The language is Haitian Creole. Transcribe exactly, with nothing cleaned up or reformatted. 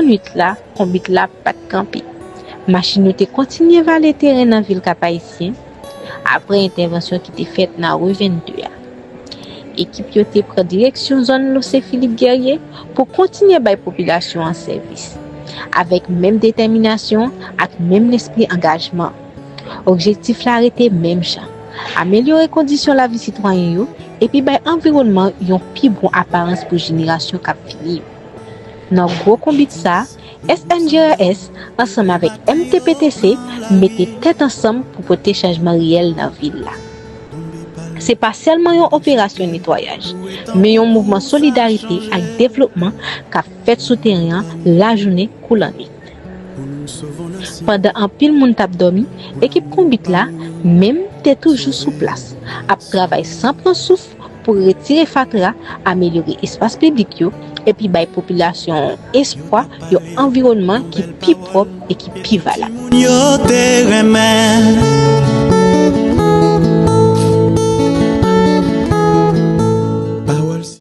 uit la, konbit la pa t kanpe. Machin yo te kontinye vale teren nan vil Kap Ayisyen, apre entèvansyon ki te fèt nan ri vennde a. Ekip yo te pran direksyon zòn Lise Philippe Guerrier pou kontinye bay popilasyon an sèvis, avèk menm detèminasyon ak menm lespri angajman. Objektif la rete menm jan, amelyore kondisyon lavi sitwayen yo epi bay anviwònman yon pi bon aparans pou jenerasyon k ap vini yo. Nan gwo konbit sa, S N G R S ansanm avèk M T P T C mete tèt ansanm pou pote chanjman reyèl nan vil la. Se pa sèlman yon operasyon netwayaj, men yon mouvman solidarite ak devlopman k ap fèt sou teren an lajounen kou lannwit. Pandan anpil moun t ap dòmi, ekip konbit la menm te toujou sou plas, ap travay san pran souf pou retire fatra, amelyore espas piblik yo, epi bay popilasyon an espwa yon anviwònman ki pi pwòp e ki pi valab. Moun yo te renmen